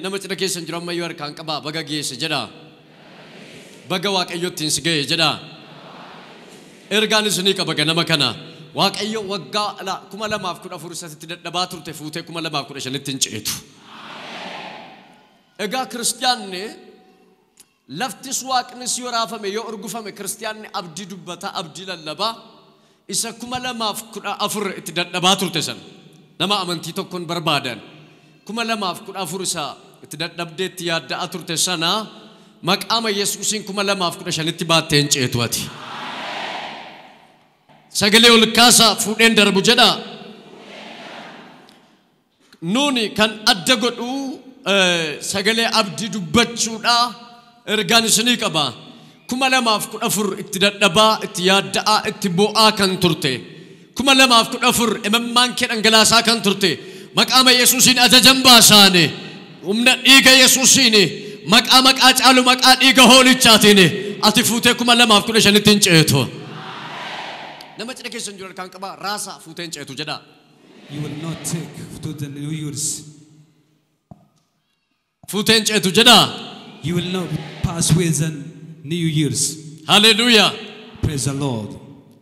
Nama cina keessan jiru ammayyuu harkaan qabaa baga geesse jedha. Baga Waaqayyootti si ga'e jedha. Ergaan isinii qaba ganama kana. Waaqayyo waggaa 2014 isatti dadhabaa turte fuutee 2015tti hin ceetu. Egaa kiristiyaanni laftis waaqnis yoo raafame yoo urgufame kiristiyaanni abdii dubbata abdii lallabaa isa 2014 itti dadhabaa turte sana nama amantii tokkoon barbaadan 2014 isa itti dadhabdeetti yaadda'aa turte sana maqaama Yesuusiin 2015tti baattee hin ceetu ati. Sagalee ol kaasaa fuudheen darbu jedha. Nuuni kan adda godhu sagalee abdii dubbachuudha ergaan isinii qaba. 2014 itti dadhabaa itti yaadda'aa itti bo'aa kan turte. 2014 imimmaan kee dhangalaasaa kan turte. Maqaama Yesuusiin ajajan baasaane humna dhiiga Yesuusiin maqaa maqaa caalu maqaa dhiiga hoolichaatiin ati fuutee 2015tti hin ceetu. Nama cina keessan jiru harkaan qabaa raasaa fuutee hin ceetu jedha. You will not take to the New Year's. Fuutee hin ceetu jedha. You will not pass with the New Year's. Hallelujah. Praise the Lord.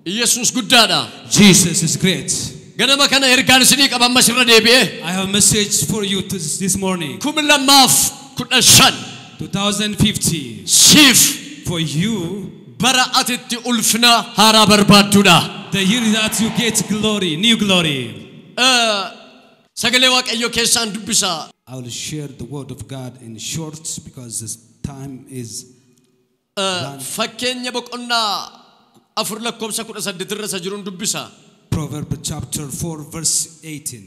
Yesuus guddaadha. Jesus is great. Ganama kana ergaan isinii qaba ammas irra deebi'ee. I have a message for you this morning. 2015 2050 siif for you bara atitti ulfina haaraa barbaadduudha. The year that you get glory, new glory. Sagalee Waaqayyoo keessaan dubbisa. I will share the word of God in short because this time is Fakkeenya boqonnaa 4 lakkoofsa 18 irra isa jiruun dubbisa. Proverb chapter 4 verse 18.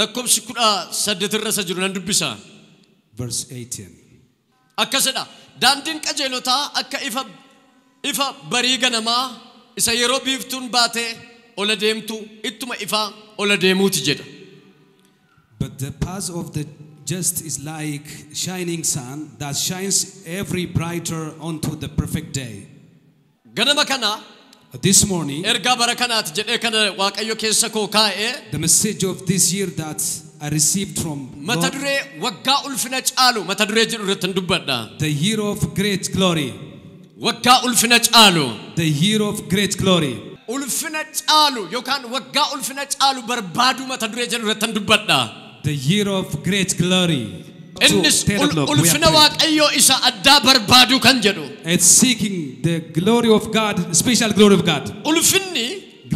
Lakkoofsi 18 irra isa jiru nan dubbisa. Verse 18. Akkasidha. Daandiin qajeelotaa akka ifa barii ganamaa isa yeroo biiftuun baatee ola deemtu ittuma ifaa ola deemuuti jedha. But the path of the just is like shining sun that shines every brighter unto the perfect day. Ganama kana This morning, ergaa bara kanaati jedhee kana Waaqayyo keessa koo kaa'ee the message of this year that I received from mata Lord, duree waggaa ulfina caalu mata duree jedhu irratti hin dubbadha. the year of great glory, Waggaa ulfina caalu. the year of great glory. Ulfina caalu yookaan waggaa ulfina caalu barbaaduu mata duree jedhu irratti hin dubbadha. The year of great glory. Innis 10 o'clock, we are ulfina praying. Waaqayyoo isa addaa barbaaduu kan jedhu. It's seeking the glory of God, special glory of God. Ulfinni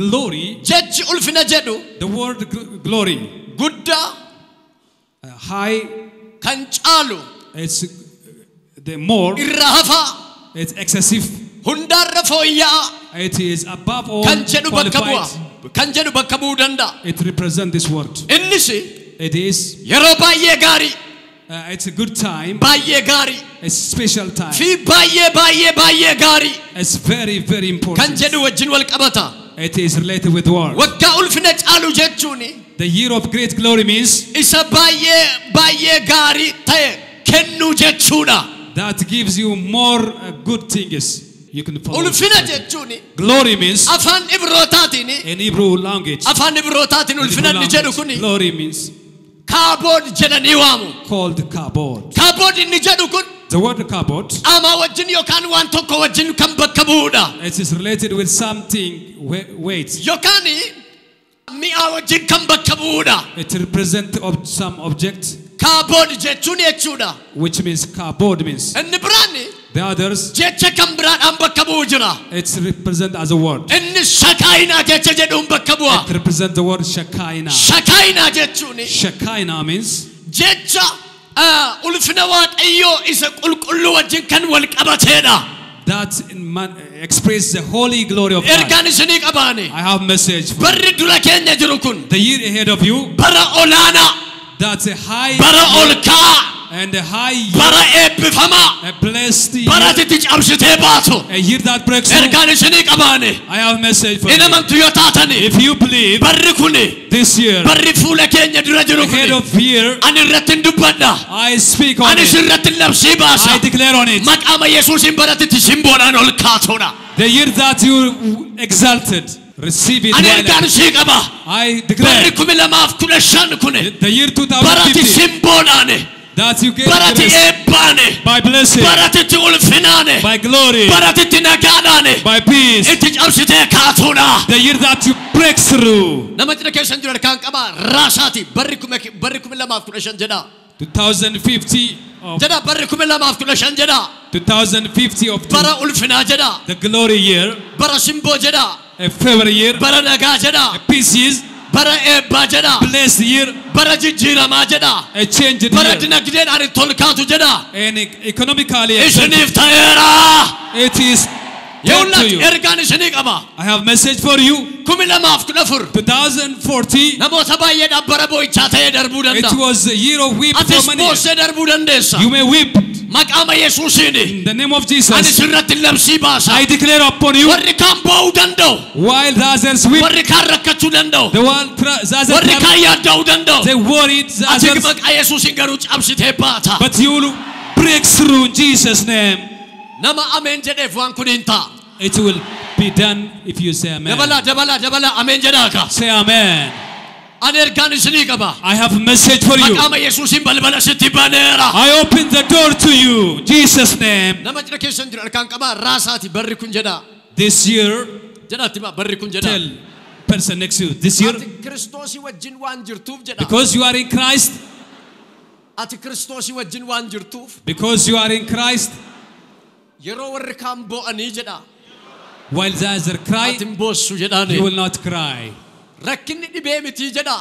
Glory, jechi ulfina jedhu the word glory, guddaa high, kan caalu it's the more, irra hafaa it's excessive, hundaarra fooyya'aa it is above all kan jedhu bakka bu'a. qualified. Kan jedhu bakka bu'uu danda'a. It represents this word. Innis It is yeroo baay'ee gaarii it's a good time, baay'ee gaarii it's special time. fi baay'ee baay'ee baay'ee gaarii It's very, very kan important. jedhu wajjin wal qabata. It is related with word. Waggaa ulfina caalu jechuun The year of great glory means isa baay'ee baay'ee gaarii ta'e kennuu jechuudha. that gives you more good things. You can follow. Ulfina jechuun Glory means afaan Ibrootaatiin in Hebrew language. afaan Ibrootaatiin In Hebrew ulfina inni jedhu language, kun glory means kaabood jedhanii waamu. called kabod. Kaabood inni jedhu kun The word kabod, qaamaa wajjin yookaan waan tokko wajjin kan bakka bu'uudha. it is related with something weight. Yookaan mi'a wajjin kan bakka bu'uudha. It represents some object, Kaabood jechuun jechuudha. which means kabod means. Inni biraan The others, jecha kan biraadhaan bakka bu'u jira. it's represent as a word. Inni shakaayinaa jecha jedhuun bakka bu'a. It represents the word Shekinah. Shakaayinaa jechuun Shekinah means jecha ulfina Waaqayyoo isa qulqulluu wajjin kan wal qabateedha. that express the holy glory of God. Ergaan isinii qabaane I have message for barri dura keenya jiru kun the year ahead of you. bara olaanaa, That's a high bara ol ka'aa, and a high year, bara eebbifamaa, a blessed year, bara ati cabsitee baatu. a year that breaks through. Ergaan isinii qabaane I have message for hin you. amantu yoo taatani If you believe barri kuni this year, barri fuula keenya dura jiru ahead kuni of year, ani irratti hin dubbadha. I speak on Ani it. sirratti labsii baasa. I declare on it. Maqaama Yesuusiin baratitti simboodhaan ol kaatuudha. The year that you exalted, receive it. Ani ergaan sii qaba. I Barri declare 2015 kuni the year barati 2050, simboodhaan That you get Bara itti grace eebbaane. by blessing, Bara itti ulfinaane. by glory, Bara itti nagaadhaane. by peace. Itti cabsitee kaatuudha. The year that you break through. Nama cina keessan jiru harkaan qabaa raasaati barri 2015 jedha. 2050 of Jedha barri 2015 jedha. 2050 of Bara ulfinaa jedha. the glory year, Bara simboo jedha. a favor year, Bara nagaa jedha. a peace year, Bara eebbaa jedha. blessed year, Bara jijjiiramaa jedha. a changed Bara year, dinagdeedhaan itti ol kaatu jedha. and economically exalted. Isiniif ta'eera. It is done to Yehullaatti you. ergaan isinii qaba. I have message for you. 2014 2040, namoota baay'eedhaaf bara boo'ichaa ta'ee darbuu it danda'a. was a year of weep for Atis many. boossee darbuu dandeessa. You may weep Maqaama Yesuusiin in the name of ani Jesus. sirratti labsii baasa. I declare upon you, Warri kaan boo'uu danda'u. while the others weep, Warri kaan rakkachuu danda'u. the one the others Warri trouble, kaan yaadda'uu danda'u. they worried, the Ati others, maqaa Yesuusiin garuu cabsitee baata. but you will break through in Jesus' name. Nama ameen jedheef waan kun hin ta'a. It will be done if you say amen. Dabalaa dabalaa dabalaa ameen jedhaa ka. Say amen. Ani ergaan isinii qaba. I have a message for you. Maqaama Yesuusiin balbala sitti baneera. I open the door to you, in Jesus' name. Nama cina keessan jiru harkaan qabaa raasaati barri kun jedhaa. This year, Jedhaatti himaa barri kun jedhaa. tell person next to you, this year, Ati Kiristoosii wajjin waan jirtuuf jedha. because you are in Christ, Ati Kiristoosii wajjin waan jirtuuf because you are in Christ, yeroo warri kaan boo'anii jedha. while the other cry, Ati hin boossu jedhaani. you will not cry. Rakkinni dhibee mitii jedha.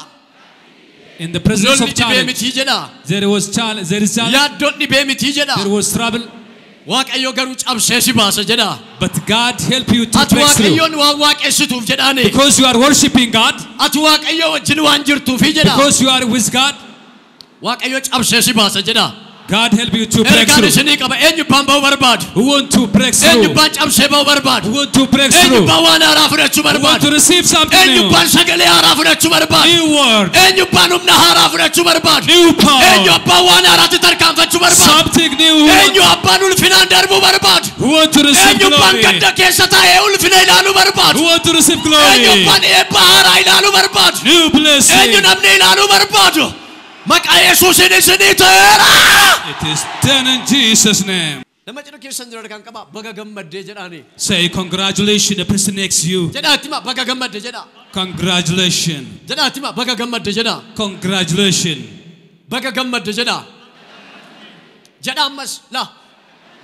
In the presence Lolli of dhibee challenge, mitii jedha. there was challenge, there is challenge, Yaaddoon dhibee mitii jedha. there was trouble, Waaqayyo garuu cabsee si baasa jedha. but God help you to Ati break through. Waaqayyoon waan waaqessituuf jedhaani. Because you are worshiping God, Ati Waaqayyo wajjin waan jirtuufi jedha. because you are with God, Waaqayyo cabsee si baasa jedha. God help you to break Ergaan through. isinii qaba eenyubbaan ba'uu barbaadu. Who want to break through? Eenyubbaan cabsee ba'uu barbaadu. Who want to break through? Eenyubbaan waan haaraa fudhachuu Who want barbaadu. to receive something new? Eenyubbaan sagalee haaraa fudhachuu barbaadu. New word, Eenyubbaan humna haaraa fudhachuu barbaadu. new power, Eenyubbaan waan haaraatti tarkaanfachuu barbaadu. something new. Who want, Eenyubbaan ulfinaan darbuu barbaadu. who want to receive Eenyubbaan glory? gadda keessa taa'ee ulfina ilaaluu barbaadu. Who want to receive glory? Eenyubbaan eebba haaraa ilaaluu barbaadu. New Eenyu blessing. namni ilaaluu barbaadu. Maqaa Yesuusiin isinii ta'eera. It is done in Jesus' name. Nama cina keessan jiran kan qaba baga gammaddee jedhaani. Say congratulations, the person next to you. Jedhaatti hima baga gammadde jedha. Congratulations. Jedhaatti hima baga gammadde jedha. Congratulations. Baga gammadde jedha. Jedha ammas la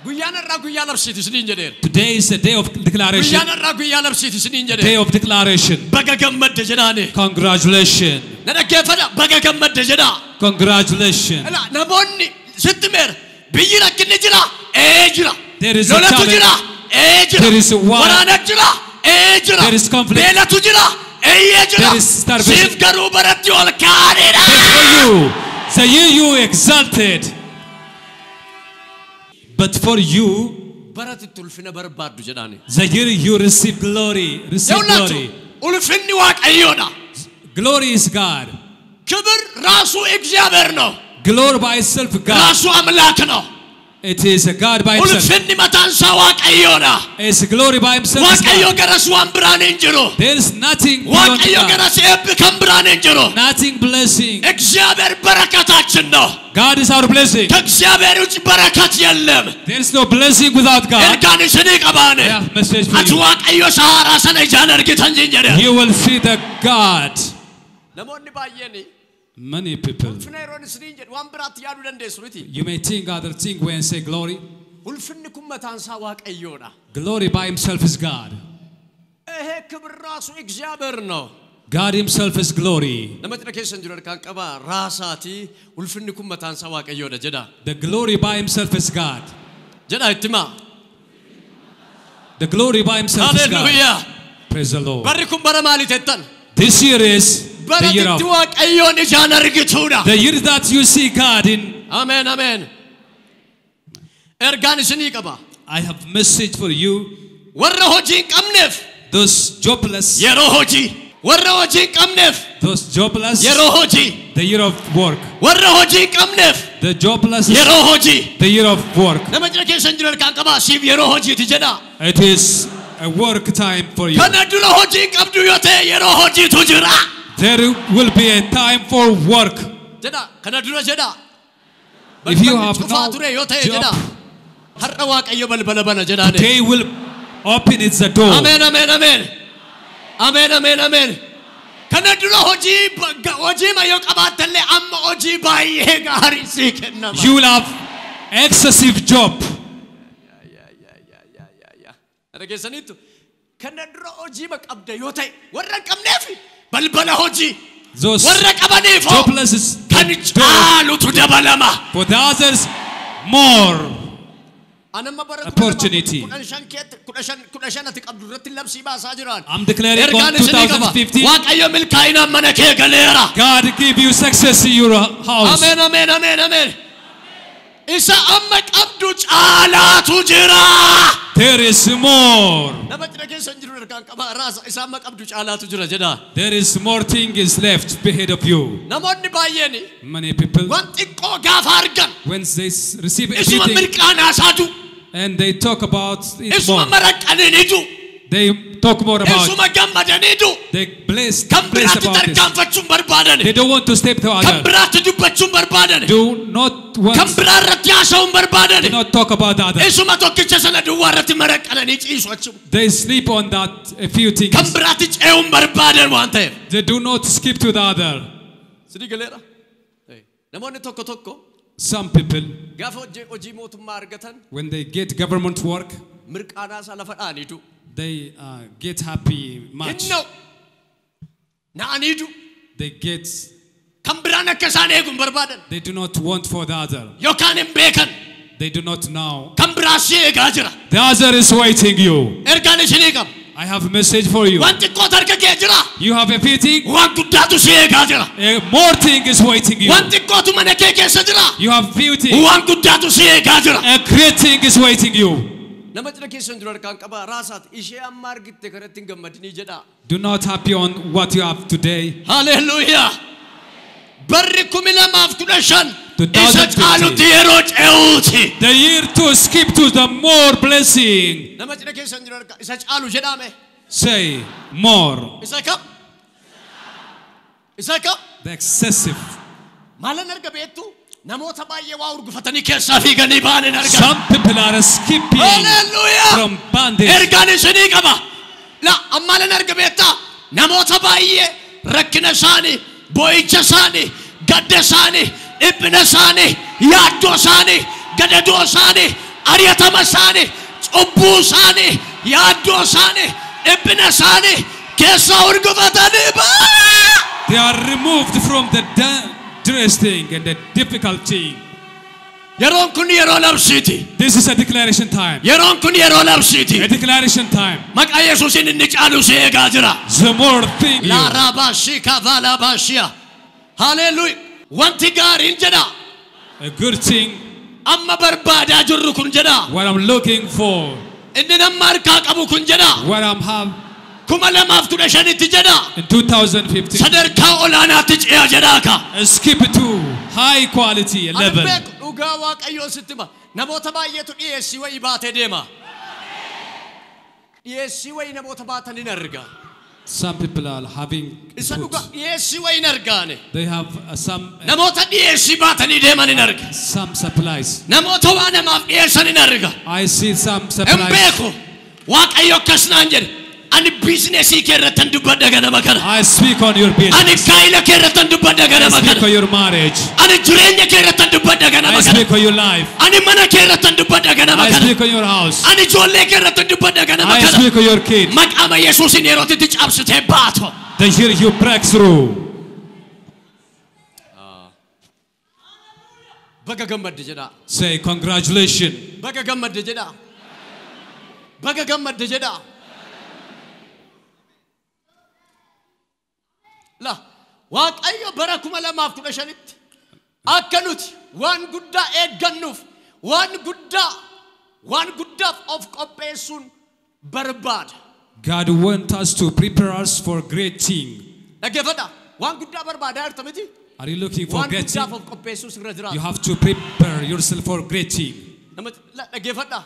guyyaan irraa guyyaa labsiiti isiniin jedheera. Today is the day of declaration. Guyyaan irraa guyyaa labsiiti isiniin Day jedheera. of declaration. Baga gammadde jedhaani. Congratulations. Na dhaggeeffadha baga gammadde jedha. Congratulations. Ila namoonni sitti meera biyyi rakkinni jira ee jira. There is a Lolatu challenge. jira ee jira. There is a war. Waraana jira ee jira. There is conflict. Beelatu jira eeyyee jira. There is starvation. Siif garuu baratti ol kaa'aniidha. But for you, the year you exalted. But for you, Baratti ulfina barbaaddu jedhaani. the year you receive glory. Receive Yehullaatu glory. ulfinni Waaqayyoodha. Glory is God. ክብር ራሱ እግዚአብሔር ነው። Glory by itself, God. ራሱ አምላክ ነው። It is a God by himself. Ulfinni mataan isaa Waaqayyoodha. It's glory by himself. Is Waaqayyo God. garas waan biraan hin jiru. There is nothing beyond Waaqayyo God. garas eebbi kan biraan hin jiru. Nothing blessing. እግዚአብሔር በረከታችን ነው። God is our blessing. ከእግዚአብሔር ውጭ በረከት የለም። There is no blessing without God. Ergaan isinii qabaane. I have message for Ati you. Waaqayyo isa haaraa sana ijaan argitan hin jedhe. You will see the God. Namoonni baay'een Many people. ulfina yeroon isiniin jedhu waan biraatti yaaduu dandeessu miti. You may think other thing when say glory. Ulfinni kun mataan isaa Waaqayyoodha. Glory by himself is God. ይሄ ክብር ራሱ እግዚአብሔር ነው። God himself is glory. Nama cina keessan jiru harkaan qaba raasaati ulfinni kun mataan isaa Waaqayyoodha jedha. The glory by himself is God. Jedha itti himaa. The glory by himself is God. Haleluuyaa. Praise the Lord. Barri kun bara maalii tettan? This year is Bara the year itti of Waaqayyoon ijaan argituudha. the year that you see God in. Ameen ameen. Ergaan isinii qaba. I have message for you. Warra hojii hin qabneef Those jobless, yeroo hojii. Warra hojii hin qabneef those jobless, yeroo hojii. the year of work. Warra hojii hin qabneef The jobless, yeroo hojii. the year of work. Nama cina keessan jiru harkaan qabaa siif yeroo hojiiti jedha. It is a work time for you. Kana dura hojii hin qabdu yoo ta'e yeroo hojiitu jira. There will be a time for work. Jedha kana dura jedha. If you have Cufaa no ture yoo ta'e jedha. job, Har'a Waaqayyo balbala bana jedhaane. they will open its the door. Ameen, ameen, ameen. Ameen, ameen, ameen. Kana dura hojii hojii ma yoo qabaattallee amma hojii baay'ee gaarii sii kennama. You will have excessive job. Dhageessaniittu. Kana dura hojii ma qabda yoo ta'e warra hin qabneef balbala hojii. Those Warra qabaniif hoo jobless is kan the door. caalutu dabalama. For the others, more. Anamma bara Opportunity. 15 keetti 15 15 ati qabdu irratti labsii baasaa jiraan. I'm declaring on Ergaan isinii qaba. 2015, Waaqayyo milkaa'inaan mana kee galeera. God give you success in your house. Ameen, ameen, ameen, ameen. Isa amma qabdu caalaatu jira. There is more. Nama cina keessa hin jiru ergaan qaba raasa isa amma qabdu caalaatu jira jedha. There is more thing is left ahead of you. Namoonni baay'een Many people, waan xiqqoo gaafa argan when they receive isuma everything mirqaanaasaatu and they talk about it isuma more, maraqqaniinitu they talk more about. Isuma gammadaniitu They bless, kan bless biraatti about this. tarkaanfachuun barbaadan, They don't want to step to kan other. biraatti dubbachuun barbaadan, Do not want kan biraa irratti haasa'uun barbaadan. Do not talk about the other. Isuma tokkicha sana duwwaa irratti maraqqananii ciisu achuma. They sleep on that a few Kan things. biraatti ce'uun barbaadan waan ta'eef. They do not skip to the other. Sidii galeera. Namoonni tokko tokko Some people, gaafa hojii mootummaa argatan when they get government work, mirqaanaa isaa lafa dha'aniitu. they get happy much. Hinna'u. Na'aniitu. They get, Kan biraan akka isaan eegu hin barbaadan. they do not want for the other. Yookaan hin beekan. They do not know. Kan biraa si eegaa jira. The other is waiting you. Ergaan isinii qaba. I have a message for you. Waan xiqqootu harka kee jira. You have a few thing, Waan guddaatu si eegaa jira. a more thing is waiting you. Waan xiqqootu mana kee keessa jira. You have few thing, Waan guddaatu si eegaa jira. a great thing is waiting you. Nama cina keessa jiru harkaan qaba raasaati. Ishee amma argitte kanatti hin gammadinii jedha. Do not happy on what you have today. Haleluuyaa. Barri 2015 isa 2015. caalutti yeroo ce'uuti. The year to skip to the more blessing. Nama cina keessa jiru harka isa caalu jedhame. Say more. Isa kam? Isa kam? The excessive. Maalan arga beektu? Namoota baay'ee waa urgufatanii keessaa fiiganii ba'an hin arga. Some people are skipping Haleluuyaa. from bondage. Ergaan isinii qaba. La ammaalan arga beektaa? Namoota baay'ee rakkina isaanii, boo'icha isaanii, gadda isaanii, dhiphina isaanii, yaaddoo isaanii, gadadoo isaanii, ari'atama isaanii, cubbuu isaanii, yaaddoo isaanii, dhiphina isaanii keessaa urgufatanii ba'an. They are removed from the dangerous thing and the difficult thing. Yeroon kun yeroo labsiiti. This is a declaration time. Yeroon kun yeroo labsiiti. A declaration time. Maqaa Yesuusiin inni caalu si eegaa jira. The more thing you. Laarabaashika vaalabaashiya. Haleluuya. Wanti gaariin jedha. A good thing, Amma barbaadaa jirru kun jedha. what I'm looking for, Inni nama harkaa qabu kun jedha. what I'm have 2015tti jedha. in 2015. Sadarkaa olaanaatti ce'a jedhaa ka. Skip to high quality Ani level. beeku dhugaa Waaqayyoo sitti hima. Namoota baay'eetu dhiyeessii wayii baatee deema. Dhiyeessii wayii namoota baatan hin arga. Some people are having Isa food. dhugaa dhiyeessii wayii hin argaane. They have some Namoota dhiyeessii baatanii deeman hin arga. some supplies. Namoota waa namaaf dhiyeessan hin arga. I see some Hin supplies. beeku. Waaqayyo akkas naan jedhe. Ani biizinesii kee irratti dubbadha ganama kana. I speak on your business. Ani gaa'ila kee irratti dubbadha I ganama speak kana. on your marriage. Ani jireenya kee irratti dubbadha ganama I kana. speak on your life. Ani mana kee irratti dubbadha ganama I kana. speak on your house. Ani ijoollee kee irratti dubbadha ganama I kana. speak on your kids. Maqaama Yesuusin yerootti cabsitee baatu. The year you break through. Baga gammadde jedhaa. Say congratulations. Baga gammadde jedhaa. Baga gammadde jedhaa. La Waaqayyo bara 2015tti akka nuti waan guddaa eeggannuuf waan guddaaf of qopheessuun barbaada. God wants us to prepare us for great thing. Dhaggeeffadhaa. Waan guddaa barbaadaa jirta miti? Are you looking for Waan great guddaaf thing? of qopheessuu sirra jiraata. You have to prepare yourself for great thing. Nama la dhaggeeffadhaa.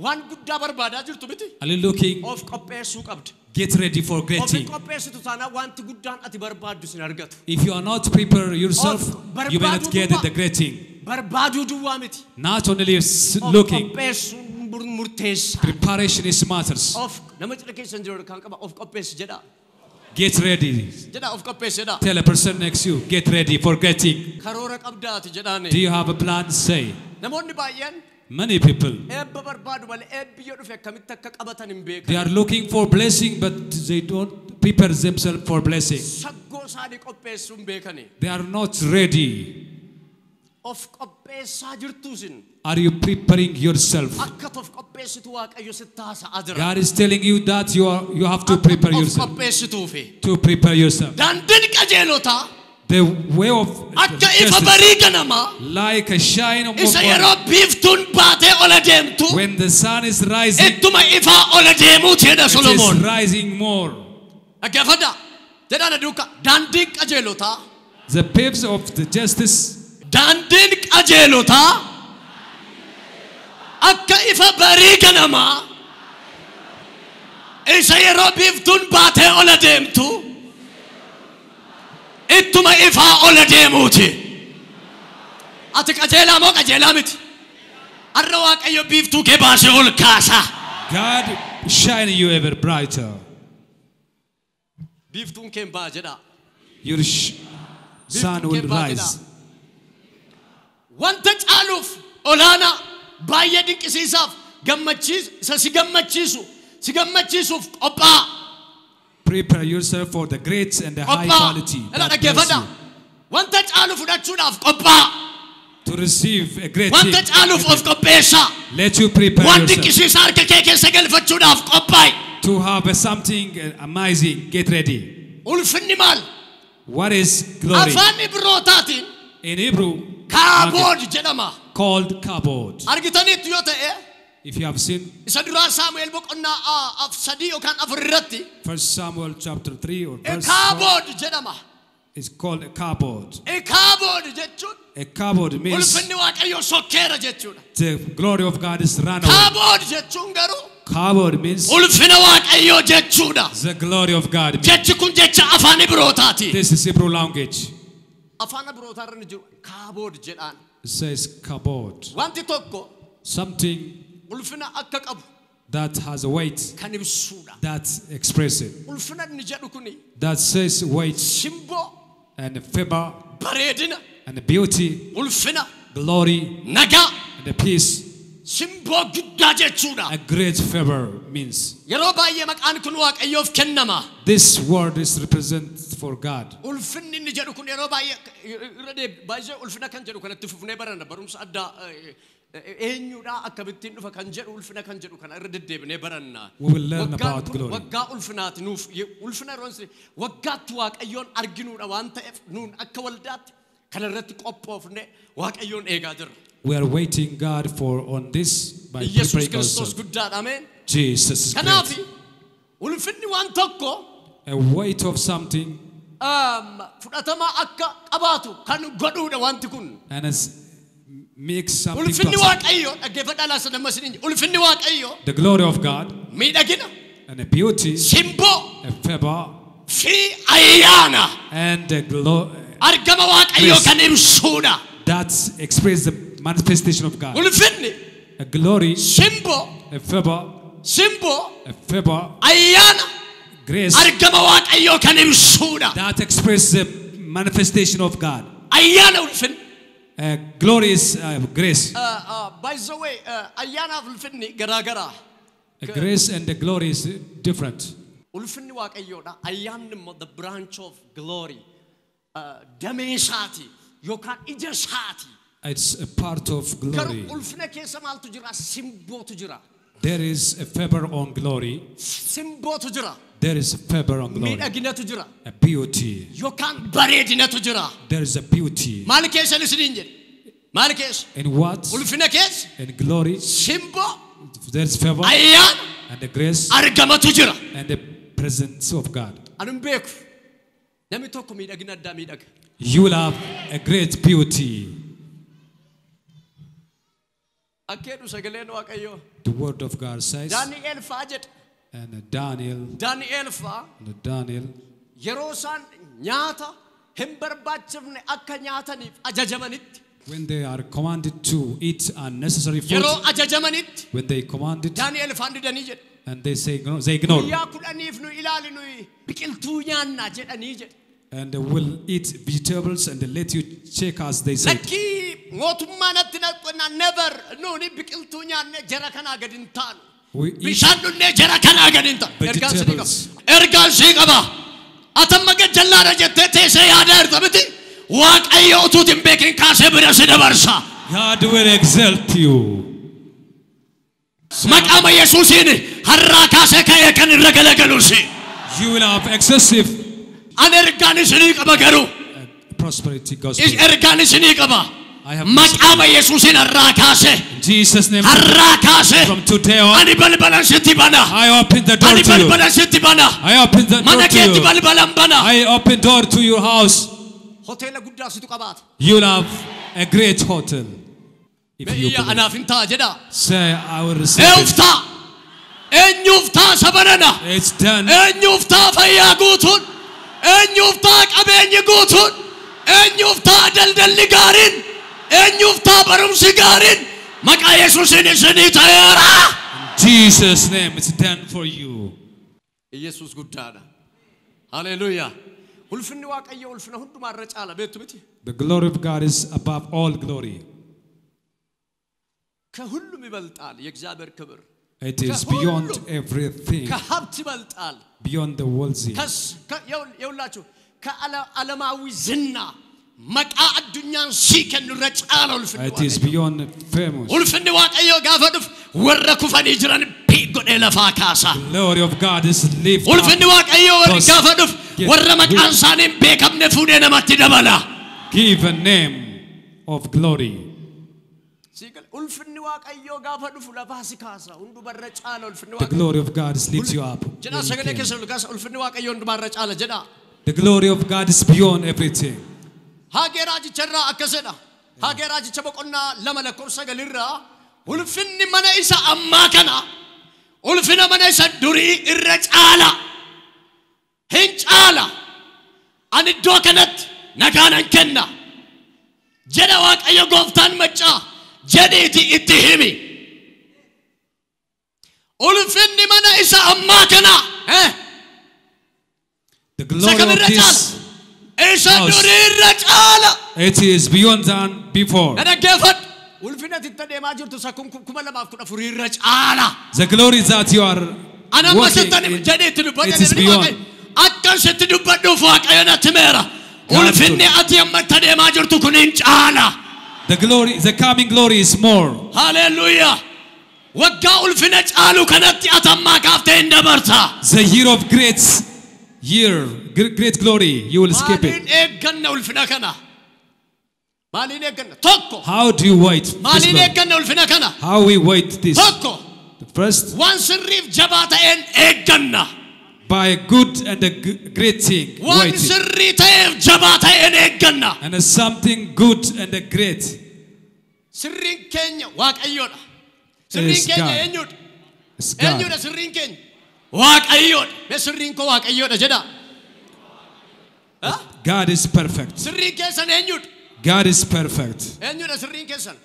Waan guddaa barbaadaa jirtu miti? Are you looking Of qopheessuu qabda. Get ready for great Of hin thing. qopheessitu taanaan wanti guddaan ati barbaaddu sin argatu. If you are not prepare yourself, you may not get the great thing. Barbaaduu duwwaa miti. Not only Of looking, qopheessuun murteessa. Preparation is matters. Of nama cina keessan jiru kan qaba of qopheessi jedha. Get ready. Jedha of qopheessi jedha. Tell a person next to you, get ready for great thing. Karoora qabdaati jedhaani. Do you have a plan? Say. Namoonni baay'een Many people, eebba barbaadu malee eebbi yoo dhufe akkamitti akka qabatan hin they beekan. Are looking for blessing, but they don't prepare themselves for blessing. Saggoo isaanii qopheessuu hin beekani. They are not ready. Of qopheessaa jirtu isin. Are you preparing yourself? Akka of qopheessitu Waaqayyo sitti haasa'aa jira. God is telling you that you have to Akka prepare of yourself. Qopheessituufi. To prepare yourself. Daandiin qajeelotaa The way of akka ifa justice, barii ganamaa like a shine of isa morning. Yeroo biiftuun baatee ola deemtu When the sun is rising, ittuma ifaa ola deemuuti jedha it is Solomoon. rising more. Dhaggeeffadhaa. Jedhaan duukaa daandiin qajeelotaa The paths of the justice, daandiin qajeelotaa akka ifa barii ganamaa isa yeroo biiftuun baatee ola deemtu ittuma ifaa ola deemuuti. Ati qajeelaa moo qajeelaa miti? Har'a Waaqayyo biiftuu kee baasee ol kaasa. God shine you ever brighter. Biiftuun kee hin ba'a jedha. Your sun Biiftuun kee will hin ba'a rise. Jedha. Wanta caaluuf olaanaa baay'ee dinqisiisaaf gammachiisu isa si gammachiisu si gammachiisuuf qophaa'a. Prepare yourself for the great and the high Qophaa'a. Quality Ila that bless dhaggeeffadhaa. you. Wanta caalu fudhachuudhaaf qophaa'a. To receive a great Wanta thing. Caaluuf of qopheessaa. Let you prepare Waan yourself. dinqisiisaa harka kee keessa galfachuudhaaf qophaa'i. To have a something amazing. Get ready. Ulfinni maal? What is glory? Afaan Ibrootaatiin In Hebrew, kaabood jedhama. Called kabod. Argitaniittu yoo ta'e If you have seen isa duraa Saamu'eel boqonnaa sadii yookaan afur irratti First Samuel chapter 3 or verse 4, kaabood jedhama. It's called a kabod. Kaabood jechuun A kabod means ulfinni Waaqayyoo sokkeera jechuudha. The glory of God is run away. Kaabood jechuun garuu Kabod means ulfina Waaqayyoo jechuudha. The glory of God means. Jechi kun jecha afaan Ibrootaati. This is Hebrew language. Afaan Ibrootaa irra ni jiru kaabood jedhaan. It says kabod. Wanti tokko Something ulfina akka qabu that has a weight kan ibsuudha. That expresses it. Ulfina inni jedhu kuni That says weight simboo and favor bareedina and beauty, ulfina glory nagaa and peace. Simboo guddaa jechuudha. A great favor means. Yeroo baay'ee maqaan kun Waaqayyoof kennama. This word is represent for God. Ulfinni inni jedhu kun yeroo baay'ee irra deebi baay'ee ulfina kan jedhu kanatti fufnee baranna barumsa addaa eenyudha akkamittiin dhufa kan jedhu ulfina kan jedhu kana irra deddeebinee baranna. We will learn Waggaan about kun glory. waggaa ulfinaati nuuf ulfina yeroo waggaatti Waaqayyoon arginuudha waan ta'eef nuun akka waldaatti kana irratti qophoofne Waaqayyoon eegaa jirra. We are waiting God for on this by Yesuus preparing Kiristoos ourselves. guddaadha ameen. Jesus is Kanaaf great. Ulfinni waan tokko A weight of something fudhatama akka qabaatu kan godhuudha wanti kun. And it's makes something to Ulfinni accept. Waaqayyoo dhaggeeffadhaa laasa nama isiniin jedhu. Ulfinni Waaqayyoo The glory of God miidhagina, and the beauty, simboo a favor fi ayyaana and the glory argama Waaqayyoo Grace. Kan ibsuudha. That express the manifestation of God. Ulfinni A glory, simboo a favor, simboo a favor, ayyaana grace argama Waaqayyoo kan ibsuudha. That express the manifestation of God. Ayyaana ulfinni. Glory is grace. By the way, ayyaanaaf ulfinni garaagaraa. Grace and the glory is different. Ulfinni Waaqayyoodha. Ayyaanni immoo the branch of glory. Damee isaati yookaan ija isaati. It's a part of Garuu glory. Ulfina keessa maaltu jira? Simbootu jira. There is a favor on glory. Simbootu jira. There is a favor on glory. Miidhaginatu jira. A beauty. Yookaan bareedinatu jira. There is a beauty. Maal keessa isiniin jedhe? Maal keessa? In what? Ulfina keessa In glory. Simboo There is favor ayyaana and the grace argamatu jira. And the presence of God. Ani hin beeku. Namni tokko miidhagina addaa miidhaga. You will have a great beauty. Akka jedhu sagaleen Waaqayyoo. The word of God says, Daani'el fa'aa jedha. And Daniel. Daniel faa. And Daniel. Yeroo isaan nyaata hin barbaachifne akka nyaataniif ajajamanitti. When they are commanded to eat unnecessary food. Yeroo ajajamanitti. When they commanded. Daniel faan didanii jedhe. And they say they ignore. Guyyaa 10f nu ilaali nuyi biqiltuu nyaanna jedhanii jedhe. And they will eat vegetables and they let you check as they said. Lakkii mootummaa natti naqxannaa never nuuni biqiltuu nyaanne jara kanaa gadi hin taanu. Bishaan dhunnee jara kanaa gadi hin taanu. Vegetables. Ergaan sii qaba. Atamma gajjallaadha jettee teessee yaadaa jirta miti. Waaqayyo utuu hin beekin kaasee bira si dabarsa. God will exalt you. Maqaama Yesuusiin har'aa kaasee ka'ee kan irra galagalu si. You will have excessive. Ani ergaan isinii qaba garuu. Prosperity gospel. Ergaan isinii qaba. Maqaama Yesuusiin har'aa kaasee. In Jesus' name. Har'aa kaasee. From today on. Ani balbalan sitti bana. I open the door Ani to you. balbalan sitti bana. I open the door Mana to keetti you. balbalan bana. I open door to your house. Hoteela guddaa situ qabaata. You will have a great hotel. If you Biyya believe. anaaf hin ta'a jedha. Say, I will receive it. Eenyuuf ta'a? Eenyuuf ta'a sabanana? It's done. Eenyuuf ta'a fayyaa guutuun? Eenyuuf ta'a qabeenyi guutuun? Eenyuuf ta'a daldalli gaariin? Eenyuuf ta'a barumsi gaariin? Maqaa Yesuusiin isinii ta'eera. In Jesus' name, it's done for you. Yesuus guddaadha. Haleluuyaa. Ulfinni Waaqayyoo ulfina hundumaa irra caala beektu miti. The glory of God is above all glory. ከሁሉም ይበልጣል የእግዚአብሔር ክብር። It is beyond everything. ከሀብት ይበልጣል። Beyond the wealthy. ይኸውላችሁ ከዓለማዊ ዝና መቃ አዱኛን ሲከን ረጫለ ulfinni It is beyond famous. Ulfinni Waaqayyoo gaafa dhufu warra kufanii jiran godhee lafaa kaasa. Glory of God is lift. Ulfinni Waaqayyoo gaafa dhufu warra maqaan isaanii hin beekamne fuudhee namatti dabala. Give a name of glory. Ulfinni Waaqayyoo gaafa dhufu lafaa si kaasa. Hundumarra caala ulfinni The Waaqayyoo. glory of God lifts you up. Jedhaa sagalee keessa ol kaasa ulfinni Waaqayyoo hundumarra caala jedhaa. The glory of God is beyond everything. Haagee raajicharraa akkasidha. Haagee raajicha boqonnaa 2 lakkoofsa 9 irraa ulfinni mana isa ammaa kana ulfina mana isa durii irra caala. Hin caala. Ani iddoo kanatti nagaa nan kenna. Jedha Waaqayyo gooftaan maccaa jedhiiti itti himi. Ulfinni mana isa ammaa kana. The glory of this Isa house. durii irra caala. It is beyond than before. Na dhaggeeffadhu. Ulfina ati itti deemaa jirtu isa 2014 irra caala. The glory that you are Ani amma walking sittan in, jedheetti dubbadhu. it is beyond. Akkan sitti dubbadhuuf Waaqayyo natti himeera. Ulfinni ati amma itti deemaa jirtu kun hin caala. The glory, the coming glory is more. Hallelujah. Waggaa ulfina caalu kanatti ati ammaa kaaftee hin dabarta. The year of great year, great glory, you will skip it. Maaliin eegganna ulfina kana? Maaliin eegganna? Tokko. How do you wait this Maaliin glory? eegganna ulfina kana? How we wait this? Tokko. The first, Waan sirriif jabaa ta'een eegganna. by a good and a great thing, Waan waiting. sirrii ta'eef jabaa ta'een eegganna. And a something good and a great. Sirriin keenya Waaqayyoodha. Sirriin Is keenya God. eenyudha? It's God. Eenyudha sirriin keenya? Waaqayyoodha. Mee sirriin koo Waaqayyoodha jedhaa. God is perfect. Sirriin keessan eenyudha? God is perfect. Eenyudha sirriin keessan?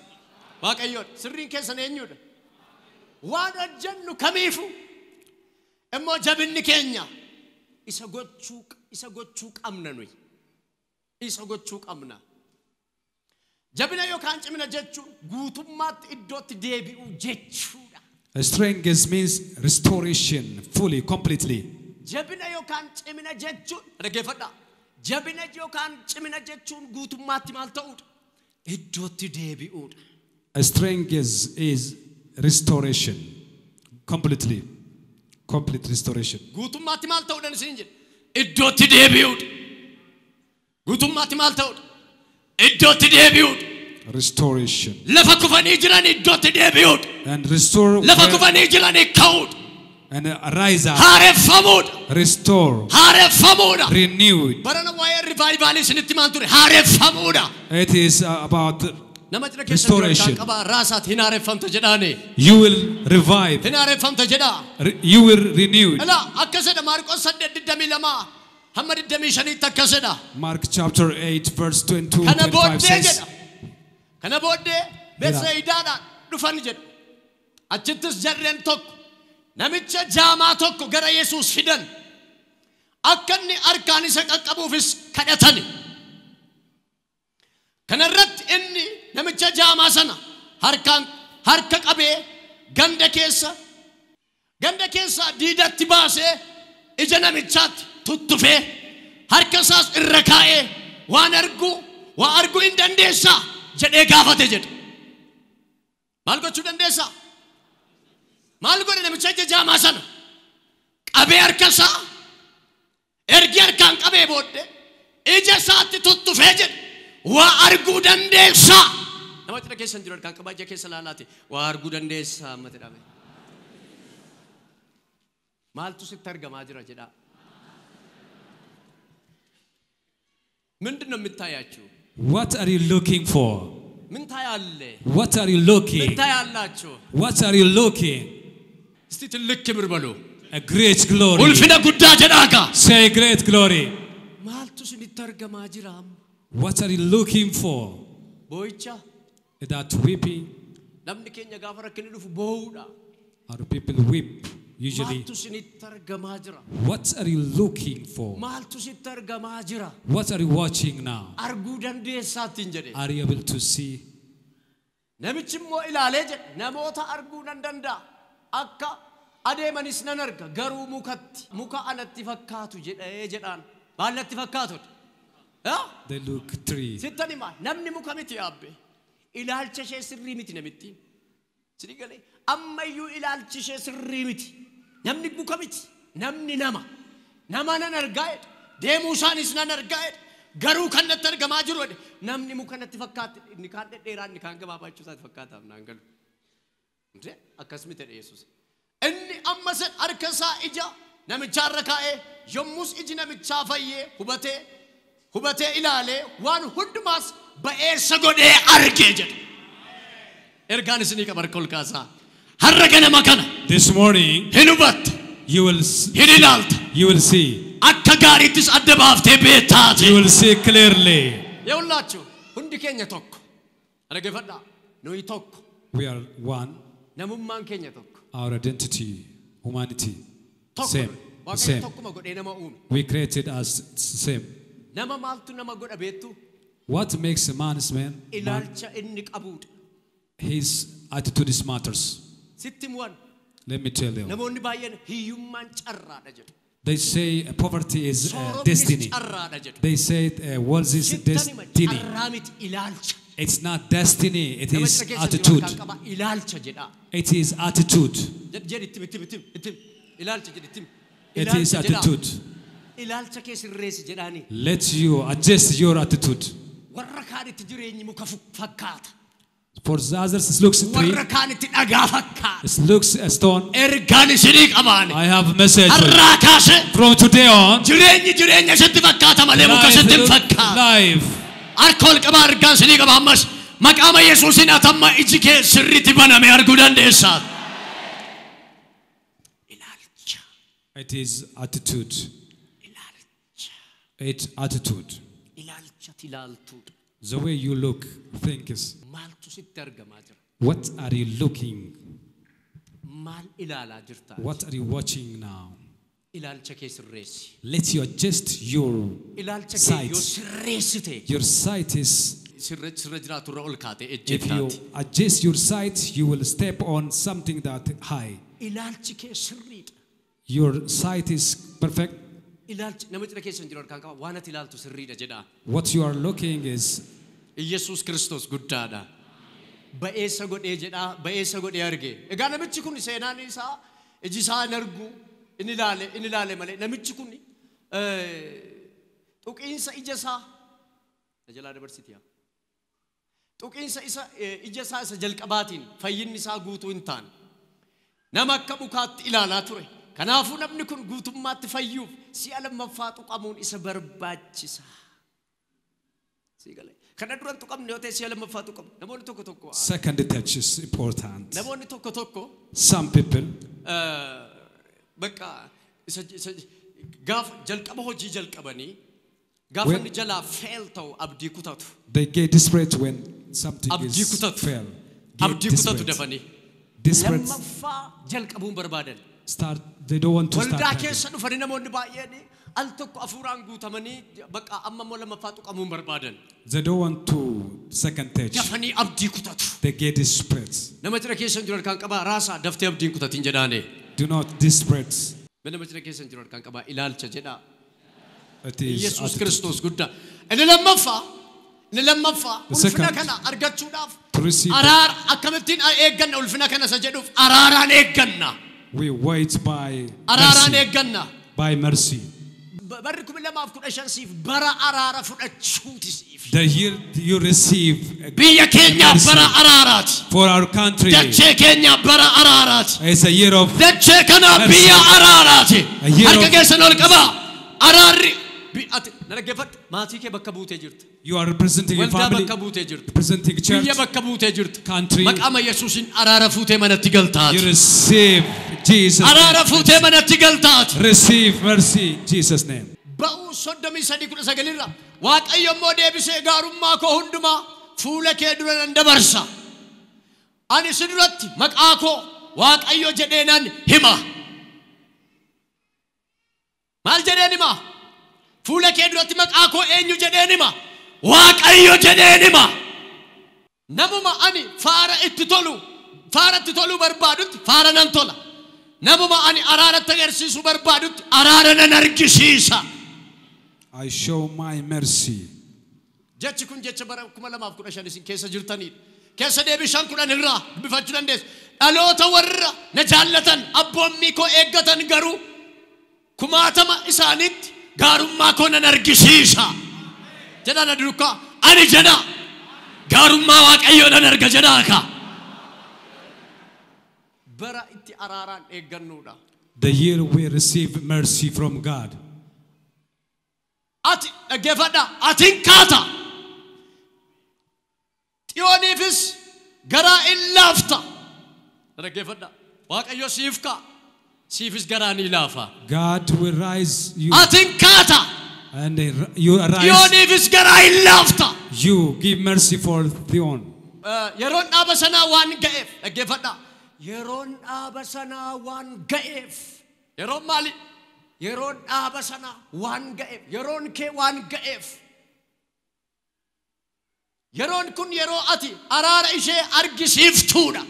Waaqayyoodha. Sirriin keessan eenyudha? Waan hojjennu kamiifu immoo jabinni keenya isa gochuu qabna nuyi. Isa gochuu qabna. Jabina yookaan cimina jechuun guutummaatti iddootti deebi'uu jechuudha. Strength means restoration fully, completely. Jabina yookaan cimina jechuun dhaggeeffadhaa. Jabina yookaan cimina jechuun guutummaatti maal ta'uudha? Iddootti deebi'uudha. Strength is restoration completely, complete restoration. Guutummaatti maal ta'uudhaan isin jedhe? Iddootti deebi'uudha. Guutummaatti maal ta'uudha? Iddootti deebi'uudha. Restoration. Lafa kufanii jiran iddootti deebi'uudha. And restore. Lafa kufanii jiran ka'uudha. And rise up. Haareffamuudha. Restore. Haareffamuudha. Renewed. Barana waa'ee revival isinitti maan ture? Haareffamuudha. It is about Nama cina keessa jiru harkaan restoration. qabaa raasaati hin haareffamta jedhaani. You will revive. Hin haareffamta jedhaa. You will renew. Ilaa akkasidha Maarqos 8:22 hamma 25tti akkasidha. Mark chapter 8 verse 22 Kana 25 booddee says, jedha. Kana booddee Betsayidaadhaan dhufan jedha. Achittis jarreen tokko namicha jaamaa tokko gara Yesuus fidan. Akka inni harkaan isa qaqqabuufis kadhatani. Kanarratti inni namicha jaamaa sana harkaan harka qabee ganda keessa diidatti baasee ija namichaatti tuttufee harka isaas irra kaa'ee waan argu waa arguu hin dandeessaa jedhee gaafate jedha. Maal gochuu dandeessaa? Maal godhe namicha ija jaamaa sana? Qabee harka isaa ergi harkaan qabee booddee ija isaatti tuttufee jedhe waa arguu dandeessaa. Nama cina keessa hin jiru harkaan qabaa ija keessa laalaati waa arguu dandeessaa amma jedhame. Maaltu sitti argamaa jira jedhaa. ምንድን ነው የምታያችሁ? What are you looking for? ምን ታያለህ? What are you ምን looking? ታያላችሁ? What are you looking? እስቲ ትልቅ ክብር በሉ። A great glory. Ulfina guddaa jedhaa. Say great glory. Maaltu isinitti argamaa jira amma? What are you looking for? Boo'icha That weeping. namni keenya gaafa rakkinni dhufu boo'uudha. Our people weep usually. Maaltu isinitti argamaa jira? What are you looking for? Maaltu sitti argamaa jira? What are you watching now? Arguu dandeessaattiin jedhe. Are you able to see? Namichi immoo ilaalee jedhe namoota arguu nan danda'a. Akka adeemanis nan arga garuu mukatti muka anatti fakkaatu jedhee jedhaan. Maal natti fakkaatu? They look tree. Sittan himaa namni muka miti yaabbe. Ilaalcha ishee sirrii miti namittiin. Sidii galee ammayyuu ilaalchi ishee sirrii miti. Namni muka miti. Namni nama. Nama nan argaa jedhe. Deemuu isaanis nan argaa jedhe. Garuu kan natti argamaa jiru jedhe. Namni muka natti fakkaate inni kaan dhedheeraa inni kaan gabaabaa jechuu isaati fakkaataaf naan galu. Ndee akkas miti jedhe Yesuus. Inni amma san harka isaa ija namichaarra kaa'ee yommus iji namichaa fayyee hubatee ilaalee waan hundumaas ba'eessa godhee argee jedhe. Ergaan isinii qaba harka ol kaasaa. Har'a ganama kana This morning hin hubatta, you will hin ilaalta. you will see. Akka gaariittis adda baaftee beektaati. You will see clearly. Yehullaachu hundi keenya tokko. Dhaggeeffadhaa. Nuyi tokko. We are one. Namummaan keenya tokko. Our identity, humanity, Tokko. same. Waaqayyo Same. tokkuma godhee nama uume. We created as same. Nama maaltu nama godha beektu? What makes a man is man? Man, Ilaalcha inni qabuudha. his attitude is matters. Sitti mu'an. Let me tell you. Namoonni baay'een hiyyummaan carraadha jedhu. They say poverty is Sooromnis destiny. carraadha jedhu. They say wealth is Sittan hima destiny. carraa miti ilaalcha. It's not destiny, it Nama is cina keessa jiru attitude. harkaan qabaa ilaalcha jedhaa. It is attitude. Jedhi itti itti itti itti ilaalcha jedhi itti. It is Ilaalcha jedhaa. attitude. Ilaalcha kee sirreessi jedhaani. Let you adjust your attitude. Warra kaanitti jireenyi muka fakkaata. For the others, it looks tree, Warra kaanitti dhagaa fakkaata. it looks a stone. Ergaan isinii qabaane. I have a message for you. Har'aa kaasee From today on, jireenyi jireenya sitti fakkaata malee muka life, sitti hin fakkaatu. life. Harka ol qabaa ergaan isinii qaba ammas maqaama Yesuusiin atamma iji kee sirriitti baname arguu dandeessaa. Ilaalcha. It is attitude. Ilaalcha. It's attitude. Ilaalcha ilaaltuudha. The way you look, think is Maaltu sitti argamaa jira? what are you looking? Maal ilaalaa jirta? What are you watching now? Ilaalcha kee sirreessi. Let you adjust your Ilaalcha kee sight. yoo sirreessite Your sight is sirra jiraatu irra ol kaatee if you ejjettaati. adjust your sight, you will step on something that high. Ilaalchi kee sirriidha. Your sight is perfect. Ilaalchi nama cina keessa hin jiru harkaan qaba waan ati ilaaltu sirriidha jedhaa. What you are looking is Iyyasuus Kiristoos guddaadha. Ba'eessa godhee jedhaa ba'eessa godhee arge. Egaa namichi kun seenaan isaa iji isaa hin argu inni ilaale malee namichi kun tuqiinsa ija isaa na jalaa dabarsiti yaa. Tuqiinsa isa ija isaa isa jalqabaatiin fayyinni isaa guutuu hin taane. Nama akka mukaatti ilaalaa ture. Kanaafuu namni kun guutummaatti fayyuuf si'a lammaffaa tuqamuun isa barbaachisa. Kana duran tuqamne yoo ta'e si'a lammaffaa tuqamu. Namoonni tokko tokko. Second touch is important. Namoonni tokko tokko. Some people. Bakka isa gaafa jalqaba hojii jalqabanii gaafa inni jalaa fail ta'u abdii kutatu. They get desperate when something is fail. Abdii kutatu dafanii. Desperate. Lammaffaa jalqabuun barbaadan. Start. They don't want to start. Waldaa keessa dhufanii namoonni baay'een al tokko afuuraan guutamanii bakka amma immoo lammaffaa tuqamuun barbaadan. They don't want to second touch. Dafanii abdii kutatu. They get desperate. Nama jira keessa jiru harkaan qabaa raasaa daftee abdiin kutatin jedhaane. Do not desperate. Nama jira keessa jiru harkaan qabaa ilaalcha jedhaa. It is Yesuus Kiristoos guddaa. Inni lammaffaa ulfina kana argachuudhaaf araara akkamittiin eegganna ulfina kana isa jedhuuf araaraan eegganna. We wait by araaraan mercy. Eegganna. By mercy. Barri 2015 siif bara araara fudhachuuti siif. The year you receive biyya keenya bara araaraati. For our country. Dachee keenya bara araaraati. It's a year of dachee kana biyya araaraati. Harka keessan ol qabaa. Araarri ati na dhaggeeffadhu. Maatii kee bakka buutee jirta. You are representing your family. Waldaa bakka buutee jirta. Representing church. Biyya bakka buutee jirta. Country. Maqaa Yesuusiin araara fuutee manatti galtaati. You receive Jesus. Araara fuutee manatti galtaati. Receive mercy in Jesus name. Ba'uu 33:19 irra Waaqayyo immoo deebisee gaarummaa koo hundumaa fuula kee dura nan dabarsa. Ani si duratti maqaa koo Waaqayyo jedhee nan hima. Maal jedheen hima? Fuula kee duratti maqaa koo eenyu jedheen hima? Waaqayyo jedheen hima. Namuma ani faara itti toluu barbaadutti faara nan tola. Namuma ani araaratti agarsiisuu barbaadutti araara nan argisiisa. I show my mercy. Jechi kun jecha bara 2015 isin keessa jirtanidha. Keessa deebii 5:10 irraa dubbifachuu dandeessu. Dhaloota warra na jaallatan abboommii koo eeggatan garuu kumaatama isaaniitti gaarummaa koo nan argisiisa. Jedhaa na duukaa ani jedhaa gaarummaa Waaqayyoo nan arga jedhaa ka. Bara itti araaraan eeggannuudha. The year we receive mercy from God. Ati dhaggeeffadhaa atiin kaata. Xiyooniifis garaa in laafta. Dhaggeeffadhaa Waaqayyo siif ka'a. Siifis garaa ni laafa. God will rise you. Atiin kaata. And you arise. Xiyooniifis garaa in laafta. You give mercy for Zion. Yeroon dhaaba sanaa waan ga'eef dhaggeeffadhaa. Yeroon dhaaba sanaa waan ga'eef. Yeroon maali? Yeroon dhaaba sanaa waan ga'eef. Yeroon kee waan ga'eef. Yeroon kun yeroo ati araara ishee argisiiftuudha.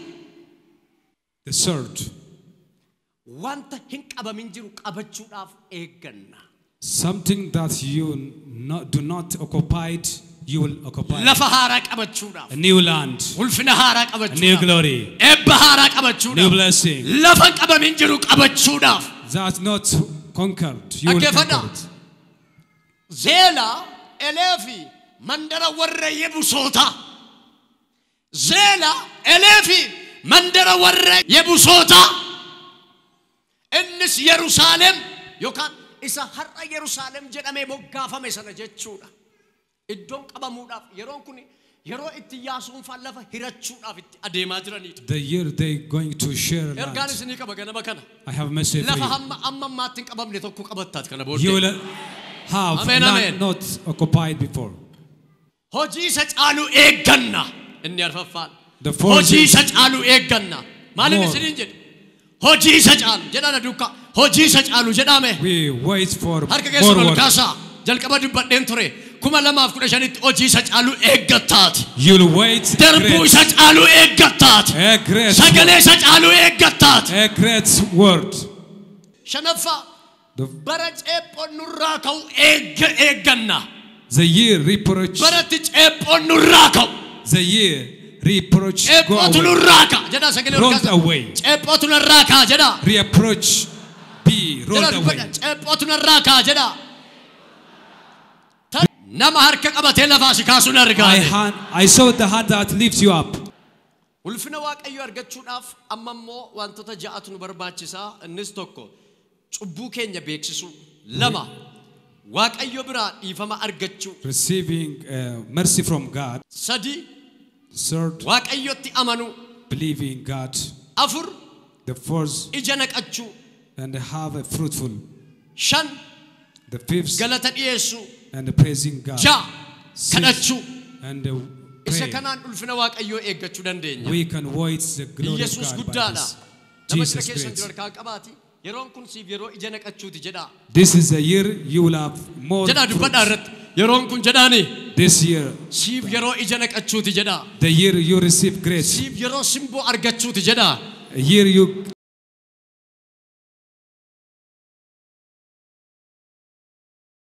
The third. Wanta hin qabamin jiru qabachuudhaaf eegganna. Something that you do not occupy, you will occupy. Lafa haaraa qabachuudhaaf. A new land. Ulfina haaraa A qabachuudhaaf. new glory. Eebba haaraa qabachuudhaaf. New blessing. Lafa hin qabamin jiru qabachuudhaaf. That's not conquered. You will conquer it. Zeela eleefi mandara warra Yebusoota. Zeela eleefi mandara warra Yebusoota. Innis Yerusaalem yookaan isa har'a Yerusaalem jedhamee moggaafame sana jechuudha. Iddoon qabamuudhaaf yeroon kun yeroo itti Iyyaasuun faan lafa hirachuudhaaf itti adeemaa jiranidha. The year they going to share land. Ergaan isinii qaba ganama kana. I have message for Lafa you. hamma amma ammaatti hin qabamne tokko qabattaati kana You booddee. will have Amen, land amen. not occupied before. Hojii isa caalu eegganna. Inni arfaffaan. The fourth Hojii isa caalu eegganna. Maaliin More. isiniin jedhe? Hojii isa caalu jedhaa na duukaa. Hojii isa caalu jedhame. We wait for Harka more keessan ol work. kaasaa. Jalqaba dubbadheen ture. 2015tti hojii isa caalu eeggattaati. You'll wait Darbuu great, isa caalu eeggattaati. a great, Sagalee isa caalu eeggattaati. a great word. Shanaffaa The, bara ceephoon nurraa ka'u eegganna. the year reproach, Baratti ceephoon nurraa ka'u. the year reproach go Ceephootu away. nurraa ka'a jedhaa sagalee ol Rolled kaasaa. away. Ceephootu nurraa ka'a jedhaa. Reproach be rolled Jedhaa away. dubbadha. Ceephootu nurraa ka'a jedhaa. Nama harka qabatee lafaa si kaasuun argaa. I saw the hand that lifts you up. Ulfina Waaqayyoo argachuudhaaf amma immoo wantoota ja'atu nu barbaachisaa. Innis tokko cubbuu keenya beeksisuu. Lama Waaqayyo biraa dhiifama argachuu. Receiving mercy from God. Sadi. Third, Waaqayyotti amanuu. Believing God. Afur. The fourth, Ija naqachuu. And have a fruitful. Shan. The fifth, Galata dhiyeessuu. And praising God. Ja'a. Sixth, Kadhachuu. and Isa pray. kanaan ulfina Waaqayyoo eeggachuu dandeenya. We can wait the glory of Yesuus God by guddaadha. this. Nama jira Jesus keessan great. jiru harkaa qabaati. Yeroon kun siif yeroo ija naqachuuti jedhaa. This is the year you will have more Jedhaa dubbadhaa fruits. Irratti. Yeroon kun jedhaani. This year, Siif yeroo ija naqachuuti jedhaa. the year you receive grace. Siif yeroo simboo argachuuti jedhaa. A year you